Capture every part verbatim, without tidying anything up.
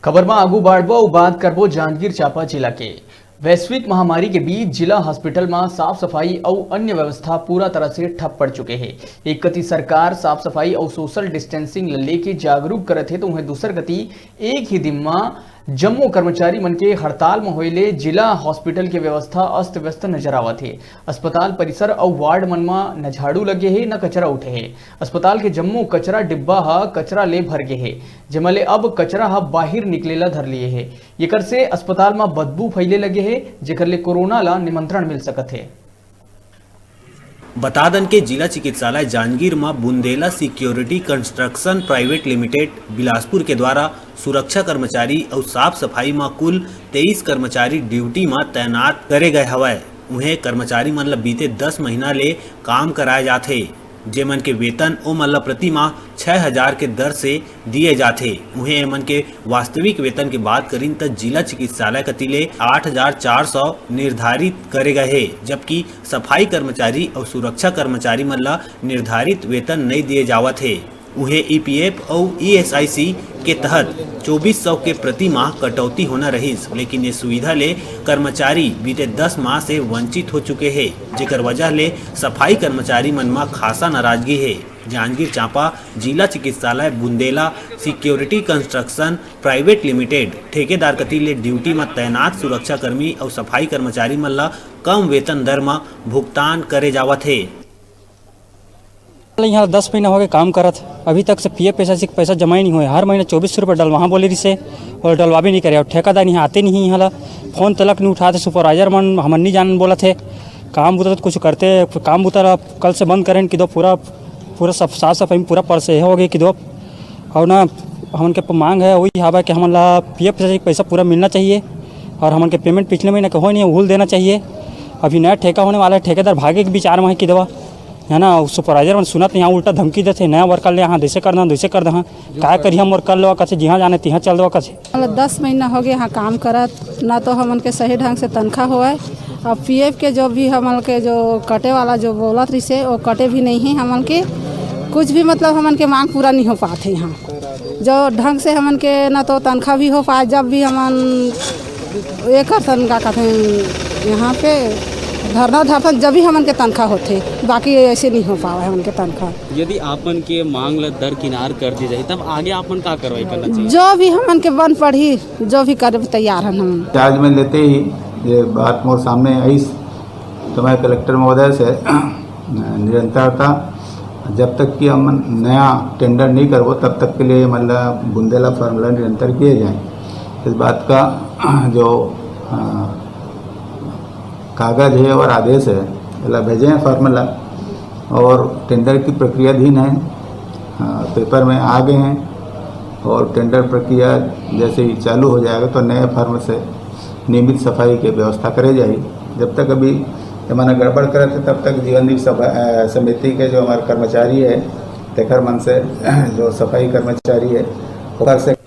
खबर म आगू बढ़बो अउ बात करबो जांजगीर चांपा जिला के। वैश्विक महामारी के बीच जिला हॉस्पिटल म साफ सफाई अउ अन्य व्यवस्था पूरा तरह से ठप पड़ चुके हे। एक कति सरकार साफ सफाई अउ सोशल डिस्टेंसिंग ल लेके जागरूक करत हे, तो उहें दूसर कति एक ही दिन म जम्मो कर्मचारी मन के हड़ताल म होए ले जिला हॉस्पिटल के व्यवस्था अस्त व्यस्त नजर आवत हे। अस्पताल परिसर अउ वार्ड मन म न झाड़ू लगे हे, न कचरा उठे हे। अस्पताल के जम्मो कचरा डिब्बा ह कचरा ले भर गे हे, जेमा ले अब कचरा ह बाहिर निकले ला धर लिए हे। एकर से अस्पताल म बदबू फैले लगे हे, जेकर ले कोरोना ला निमंत्रण मिल सकत हे। बता दन के जिला चिकित्सालय जांजगीर म Bundela security construction private limited Bilaspur के द्वारा सुरक्षा कर्मचारी अउ साफ सफाई म कुल तेईस कर्मचारी ड्यूटी म तैनात करे गए हवय। उहें, कर्मचारी मन ल बीते दस महीना ले काम कराए जात हे, जेमन के वेतन ओमन ल प्रति माह छह हजार के दर से दिए जात हे। उहें, एमन के वास्तविक वेतन के बात करिन, त जिला चिकित्सालय कति ले आठ हजार चार सौ निर्धारित करे गए हे, जबकि सफाई कर्मचारी अउ सुरक्षा कर्मचारी मन ल निर्धारित वेतन नइ दिए जावत हे। उहें, ईपीएफ अउ ईएसआईसी के तहत चौबीस सौ के प्रति माह कटौती होना रहिस, लेकिन ये सुविधा ले कर्मचारी बीते दस माह से वंचित हो चुके हे, जेकर वजह ले सफाई कर्मचारी मन म खासा नाराजगी हे। जांजगीर चांपा जिला चिकित्सालय Bundela security construction private limited ठेकेदार कति ले ड्यूटी म तैनात सुरक्षाकर्मी अउ सफाई कर्मचारी मन ल कम वेतन दर म भुगतान करे जावत हे। यहाँ दस महीना हो गए काम करत, अभी तक से पीएफ पैसा से पैसा जमा ही नहीं हुए। हर महीना चौबीस सौ रुपये डलवाहा बोले रिसे, और डलवा भी नहीं करे, और ठेकेदार यहाँ आते नहीं, यहाँ ला फोन तलक नहीं उठाते। सुपरवाइजर मन हमन नहीं जानन बोलत हे, काम बुता तो कुछ करते, काम बुता ला कल से बंद करें कि दो पूरा, पूरा सब साफ सफाई में पूरा परसे हो गए कि दो। और ना, हमन के मांग है वही हवा कि हमन ला पीएफ पैसा पूरा मिलना चाहिए, और हमन के पेमेंट पिछले महीना के हो नहीं है, उहुल देना चाहिए। अभी नया ठेका होने वाला है, ठेकेदार भागे के विचार में है कि दवा, है ना, सुपरवाइजर मन सुनत नहीं, यहाँ उल्टा धमकी देते, नया वर्कर ले यहाँ, जैसे कर दहा, वैसे कर दहा, का करी हम वर्कर लेवा कथे, जिहाँ जाने तिहाँ चल देवा कथे। मतलब दस महीना हो गए यहाँ काम करत, ना तो हमन के सही ढंग से तनख्वाह होए, और पीएफ के जो भी हमन के जो कटे वाला जो बोलत रिसे, वो कटे भी नहीं है। हमन के कुछ भी, मतलब, हमन के मांग पूरा नहीं हो पात है यहाँ। जो ढंग से हमन के ना तो तनख्वाह भी हो पाए, जब भी हमन ये करथन, का कहथन, यहाँ पे धरना धरथन, जब भी हमन के तनख्वाह होथे, बाकी ऐसे नहीं हो पावे हमन के तनख्वाह। यदि आप मन के मांग ल दरकिनार कर दी जाही, तब आगे आप मन का कार्रवाई करना चाहिए? जो भी हमन के बन पड़ही, जो भी करे बर तैयार हन हमन। चार्ज में लेते ही ये बात मोर सामने आइस, तो मैं कलेक्टर महोदय से निरंतरता, जब तक कि हम नया टेंडर नहीं करबो, तब तक के लिए मतलब बुंदेला फॉर्मूला निरंतर किए जाए। इस बात का जो, अ, कागज है और आदेश है, एला भेजे हैं फॉर्मूला, और टेंडर की प्रक्रियाधीन है, अ, पेपर में आ गए हैं, और टेंडर प्रक्रिया जैसे ही चालू हो जाएगा, तो नए फॉर्म से नियमित सफाई के व्यवस्था करे जाही। जब तक अभी ये मन गड़बड़ करत हे, तब तक जीवन दीप सभा, अ, समिति के जो हमारे कर्मचारी है, तेखर मन से जो सफाई कर्मचारी है, ओकर से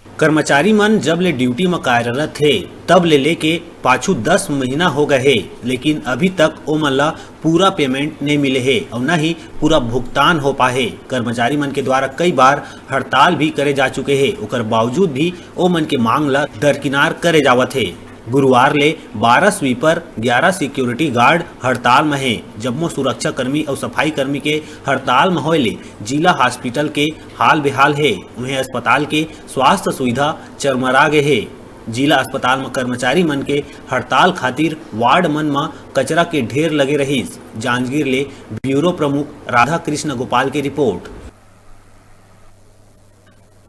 कर्मचारी मन जब ले ड्यूटी म कार्यरत हे, तब ले लेके पाछू दस महीना हो गए हे, लेकिन अभी तक ओमन ला पूरा पेमेंट नइ मिले हे अउ न ही पूरा भुगतान हो पाए हे। कर्मचारी मन के द्वारा कई बार हड़ताल भी करे जा चुके हे, ओकर बावजूद भी ओमन के मांग ला दरकिनार करे जावत हे। गुरुवार ले बारह स्वीपर, ग्यारह सिक्योरिटी गार्ड हड़ताल म हे। जम्मो सुरक्षा कर्मी अउ सफाई कर्मी के हड़ताल म होए ले जिला हॉस्पिटल के हाल बेहाल हे। उहें अस्पताल के स्वास्थ्य सुविधा चरमरा गे हे। जिला अस्पताल म कर्मचारी मन के हड़ताल खातिर वार्ड मन म कचरा के ढेर लगे रहिस। जांजगीर ले ब्यूरो प्रमुख राधा कृष्ण गोपाल के रिपोर्ट।